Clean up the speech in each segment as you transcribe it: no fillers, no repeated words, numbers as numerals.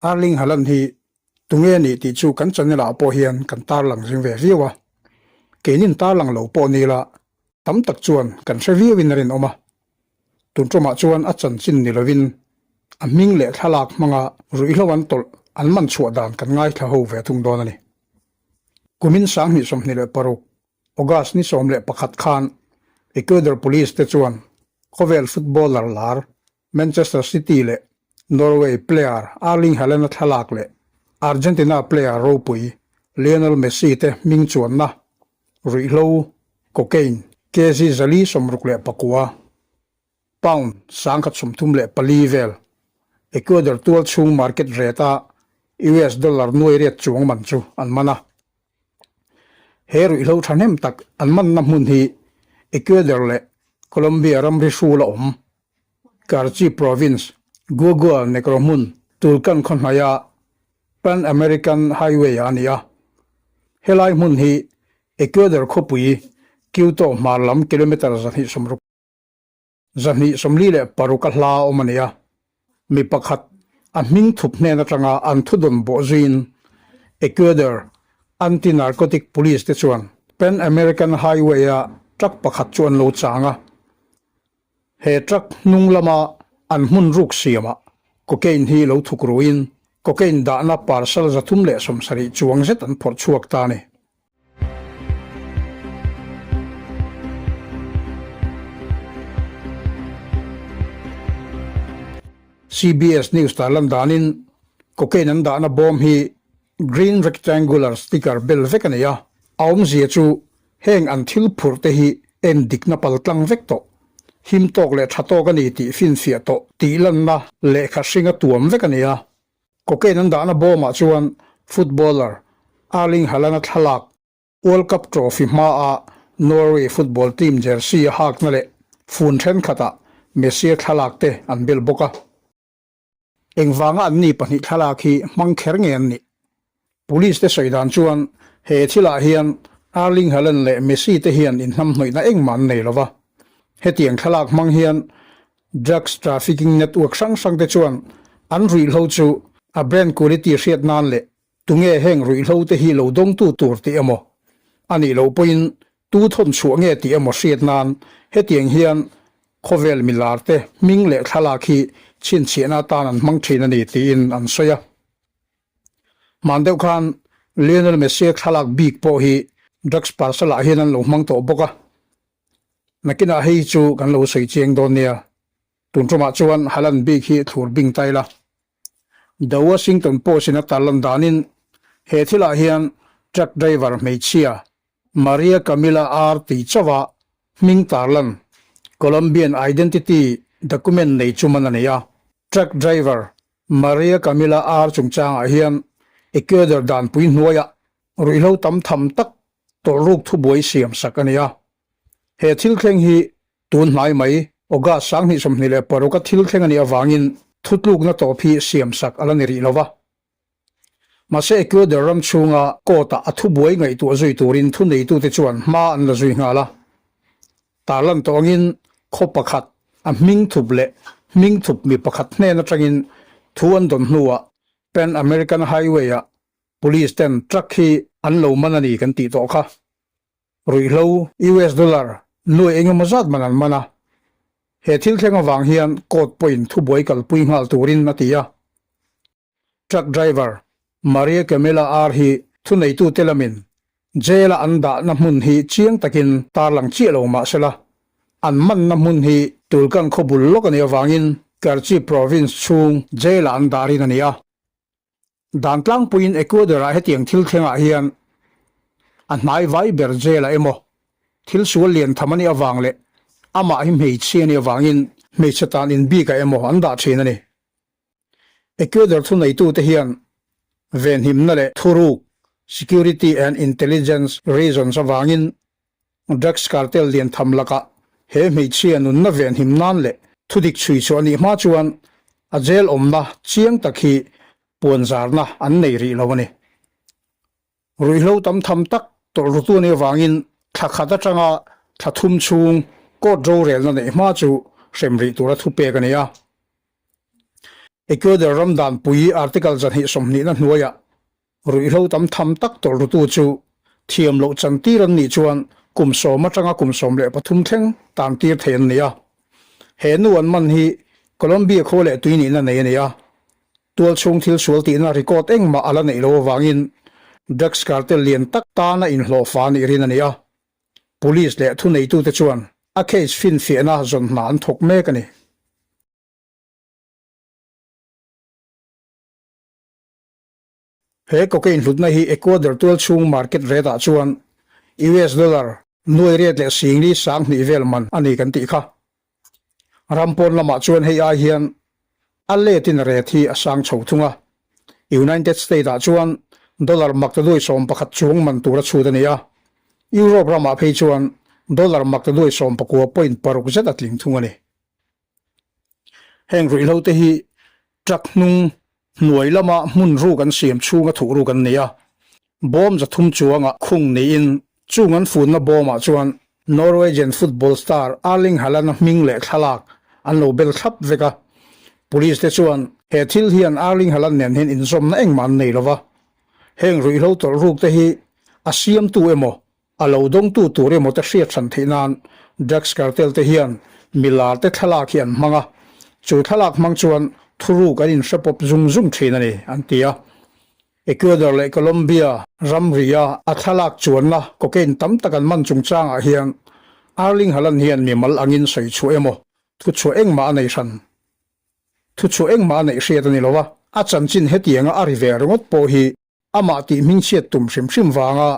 Erling Haaland hi tunge a nih tih chu kan channel ah pawh hian kan tarlang zing ve viau a, keinin tarlang lo pawh ni ila tam tak chuan kan hre viau in a rinawm a. Tun ṭawmah chuan a chanchin ni lovin a hming leh thlalak hmanga ruihhlo an tawlh an man chhuah dan kan ngaithla ho ve thung dawn a ni. Kumin 2026 August ni 11 khan Ecuador Police te chuan khawvel footballer lar Manchester City leh Norway player Erling Haaland-a thlalak leh Argentina player ropui Lionel Messi te hming chuanna ruihhlo, cocaine, kg 469, pound 1034 vel, Ecuador tual chhung market rate-a US dollar nuai riat chuang man chu an man a. He ruihhlo thahnem tak an manna hmun hi Ecuador leh Colombia ramri hrul a awm. Carchi Province, Guagua Negro hmun Tulcan khaw hnaia Pan American Highway ah a ni a. Helai hmun hi Ecuador khawpui Quito hmar lam kilometre 260 246 a hla awm a ni a. Mi pakhat a hming thup hnen atanga an thudawn bawh zuiin Ecuador Anti-Narcotic Police te chuan Pan American Highway-a truck pakhat chu an lo chang a. He truck hnung lama an hmun ruk siamah cocaine hi lo thuk ruin cocaine dahna parcel 370 chuang zet an phawrh chhuak ta a ni. CBS News tarlan danin cocaine an dahna bawm hi green rectangular sticker bel vek a nei a, a awmzia chu heng an thil phurh te hi en dikna pal tlang vek tawh, him tawk leh tha tawk a ni tih finfiah tawh tih lanna lehkha hringa tuam vek a ni a. Cocaine an dahna bawmah chuan footballer Erling Haaland-a thlalak World Cup trophy hmaa Norway football team jersey a hakna leh fun thenkhatah Messi-a thlalak te an bel bawk a. Engvanga anni pahnih thlalak hi hmang kher nge an nih? Police te sawi dan chuan he thilah hian Erling Haaland leh Messi te hian inhnamhnawihna engmah an nei lo va. Hetiang thlalak hmang hian drugs trafficking network hrang hrang te chuan an ruihhlo chu a brand quality hriat nan leh tunge heng ruihhlo te hi lo dawngtu tur tih emaw a nih loh pawhin tu thawn chhuah nge tih emaw hriat nan hetiang hian khawvel milar te hming leh thlalak hi chhinchhiahna atan an hmang thin a ni tiin an sawi a. Hman deuh khan Lionel Messi-a thlalak bik pawh hi drugs parcel ah hian an lo hmang tawh bawk a. Nakinah hei chu kan lo sawi chiang dawn nia. Tun tumah chuan Haaland bik hi thlur bing ta ila. The Washington Post in a tarlan danin he thilah hian truck driver hmeichhia Maria Camila R tih chauha hming tarlan Colombian identity document nei chu man a nei a. Truck driver Maria Camila R chungchangah hian Ecuador danpui hnuaiah ruihhlo tam tham tak tawlhruk thubuai siam sak a ni a. He thil thleng hi tun hnai mai August 2026 a thil thleng a nih avangin thutlukna tawp hi siam sak a la ni rih lo va. Mahse Ecuador ram chhunga court-ah a thubuai ngaihtuah zui turin thuneitute chuan hma an la zui nghal a. Tarlan tawh angin khaw pakhat a hming thup leh hming thup mi pakhat hnen atangin thu an dawn hnuah Pan American Highway-ah Police ten truck hi an lo man a ni kan tih tawh kha. Ruihhlo, US dollar, nuai eng emaw zat man an man a. He thil thleng avang hian court pawhin thubuai kalpui nghal turin a ti a. Truck driver Maria Camila R hi thuneitute lamin jail-a an dahna hmun hi chiang takin tarlang chiah lo mah sela, an manna hmun hi Tulkan khaw bul lawk a nih avangin Carchi province chhung jail-ah an dah rin a ni a. Dan tlangpuiin Ecuador-ah hetiang thil thlengah hian a hnai vai ber jail-ah emaw thil sual lian tham a nih avang leh amah hi hmeichhia a nih avangin hmeichhe tan inbikah emaw an dah thin a ni. Ecuador thuneitute hian venhimna leh thuruk, security and intelligence reasons, avangin drugs cartel lian tham lakah he hmeichhia nunna venhim nan leh thudik chhui chhuah nih hma chuan a jail awmna chiang tak hi puanzarna an nei rih lo a ni. Ruihhlo tam tham tak tawlhrutu a nih avangin thla khat atanga thla thum chhung court rorelna neih hma chu hrem rih tura thupek a ni a. Ecuador ram danpui Article 220 na hnuaiah ruihhlo tam tham tak tawlhrutu chu thiam loh chantir an nih chuan kum sawm atanga kum 13 thleng tantir thei an ni a. He nu an man hi Colombia khua leh tui nihna nei a ni a. Tualchhung thil sual tihna record engmah a la neih loh avangin drugs cartel lian tak tana inhlawhfa nih rin a ni a. Police leh thuneitute chuan a case finfiahna zawn hna an thawk mek a ni. He cocaine hlutna hi Ecuador tualchhung market rate ah chuan US dollar nuai riat leh singli 2000 vel man a ni kan tih kha. Ram pawn lamah chuan hei ai hian a letin rate hi a sang chho thung a. United States ah chuan dollar maktaduai 11 chuang man tur a chhut a ni a. Europe ramah phei chuan dollar maktaduai 19 point 6 zet a tling thung a ni. Heng ruihhlo te hi truck hnung hnuai lama hmun ruk an siam chhunga thuh ruk an ni a, bawm 300 chuanga khung niin chung an funna bawmah chuan Norwegian football star Erling Haaland-a hming leh thlalak an lo bel thlap vek a. Police te chuan he thil hian Erling Haaland nen hian inzawmna engmah an nei lova, heng ruihhlo tawlh ruk te hi a siamtu emaw A lo dawngtu tur emaw te hriat hran theih nan drugs cartel te hian milar te thlalak hi an hmang a, chu thlalak hmang chuan thuruk an inhre pawp zung zung thin a ni, an ti a. Ecuador leh Colombia ramria a thlalak chuanna cocaine tam tak an man chungchangah hian Erling Haaland hian mimal angin sawi chhuah emaw thuchhuah engmah a nei hran. Thuchhuah engmah a neih hriat a ni lo a, a chanchin hetianga a ri ve ringawt pawh hi Amah tih hmingchhiat tum hrim hrim vanga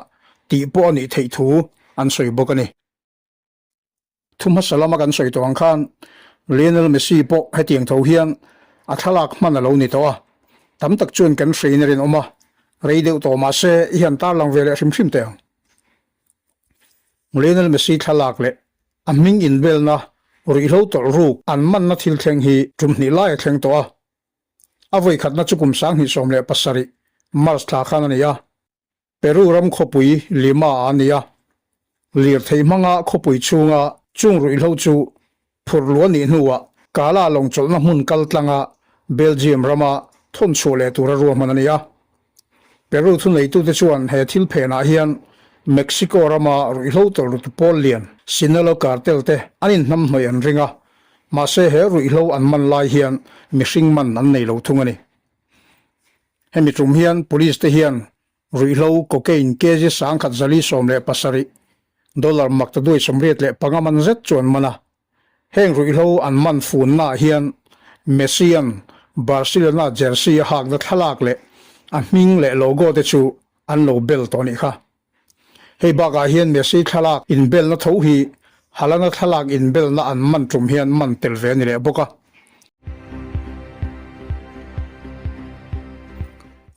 tih pawh a nih theih thu an sawi bawk a ni. Thu hmasa lama kan sawi tawh ang khan Lionel Messi pawh hetiang tho hian a thlalak hman a lo ni tawh a, tam tak chuan kan hrein a rinawm a, rei deuh tawh mah se i han tarlang ve leh hrim hrim teh ang. Lionel Messi thlalak leh a hming inbelna ruihhlo tawlh ruk an manna thil thleng hi tum hnih lai a thleng tawh a, A vawikhatna chu kum 2017 March thla khan a ni a, Peru ram khawpui Lima ah a ni a. Lirthei hmanga khawpui chhunga chung ruihhlo chu phurh luh a nih hnuah Kala lawngchawlhna hmun kal tlanga Belgium rama thawn chhuah leh tura ruahman a ni a. Peru thuneitute chuan he thil phenah hian Mexico rama ruihhlo tawlh rutu pawl lian Sinaloa cartel te an inhnamhnawih an ring a, mahse he ruihhlo an man lai hian mihring man an nei lo thung a ni. Hemi tum hian police te hian ruihhlo cocaine kg 1417, dollar 885 man zet chu an man a, Heng ruihhlo an man funnaah hian Messi-a'n Barcelona jersey a hakna thlalak leh a hming leh logo te chu an lo bel tawh a nih kha. Hei bakah hian Messi thlalak inbelna tho hi Haaland-a thlalak inbelna an man tum hian man tel ve a ni leh bawk a.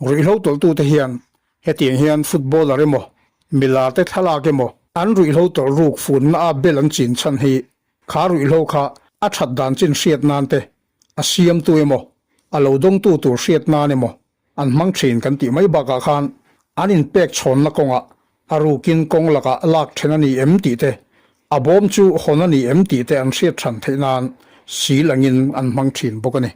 Ruihhlo tawlhtute hian Hetiang hian footballer emaw, milar te thlalak emaw an ruihhlo tawlh ruk funna a bel an chin chhan hi kha ruihhlo kha a that dan chin hriat nan te, a siamtu emaw, a lo dawngtu tur hriat nan emaw an hmang thin kan tih mai bakah khan an inpek chhawnna kawngah a rukin kawng lakah lak then a ni em tih te, a bawm chu hawn a ni em tih te an hriat than theih nan sil angin an hmang thin bawk a ni.